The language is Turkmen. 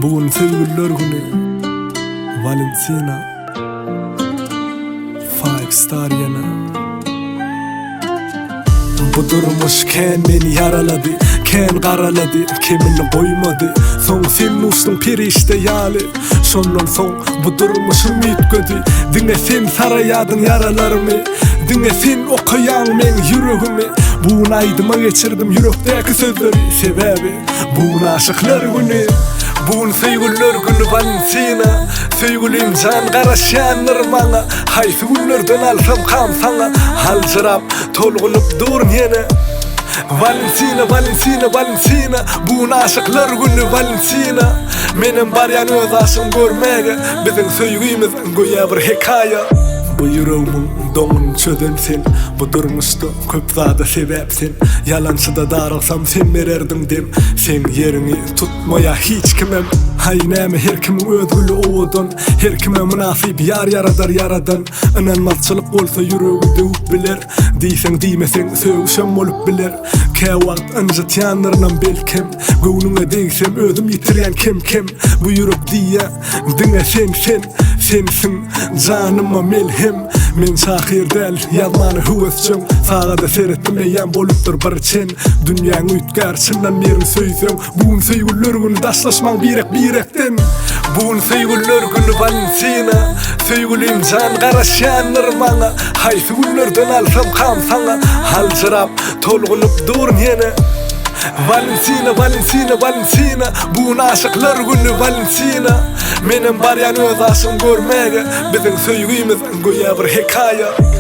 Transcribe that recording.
Bu gün söýgüliler güni Walentina Five star ýene Bu durmuş kän meni ýaralady Kän garalady, kemini goýmady Soň sen uçduň perişde ýaly Şondan soň bu durmuşym üýtgedi Diňe sen saraýadyň ýaralarymy Diňe sen okaýaň meň ýüregimi Bu gün aýdyma geçirdim ýürekdäki sözleri Sebäbi bu gün aşyklar güni Bu gün söýgüliler güni Walentina Söýgülim jan garaşýandyr maňa Haýsy günlerden alsamkam saňa Aljyrap tolgunyp durun ýene Walentina Walentina Walentina Bu gün aşyklar güni Walentina Menem barýan öz aşygym görmäge Biziň söýgimiz göýä bir hekaýa Bu ýüregimiň doňuny çözen sen Bu durmuşda köp zada sebäp sen Ýalançyda darylsam sen bererdiň dem Seň ýeriňi tutmaýa hiç kimem Haý näme her kimiň öz güli owadan Her kime mynasyp ýar ýaradar ýaradan Ynanmazçylyk bolsa ýüregi döwüp biler Diýseň diýmeseň sögüşem bolup biler Käwagt ynjytýandyrynam belkem Göwnüňe degsem özüm ýitirýän kem kem Bu ýürek diýýä diňe sen sen Sensiň janyma melhem Men şahyr däl ýazmana höwesjeň Sagada seretdim eýýäm bolupdyr bir çen Dünýäň üýtgär çyndan birini söýseň Bu gün söýgüliler güni daşlaşmaň birek birekden Bu gün söýgüliler güni Walentina Söýgülim jan garaşýandyr maňa Haýsy günlerden alsamkam saňa Aljyrap tolgunyp durun ýene Walentina Walentina Walentina Bu gün aşyklar güni Walentina Menem barýan öz aşygym görmäge Biziň söýgimiz göýä bir hekaýa.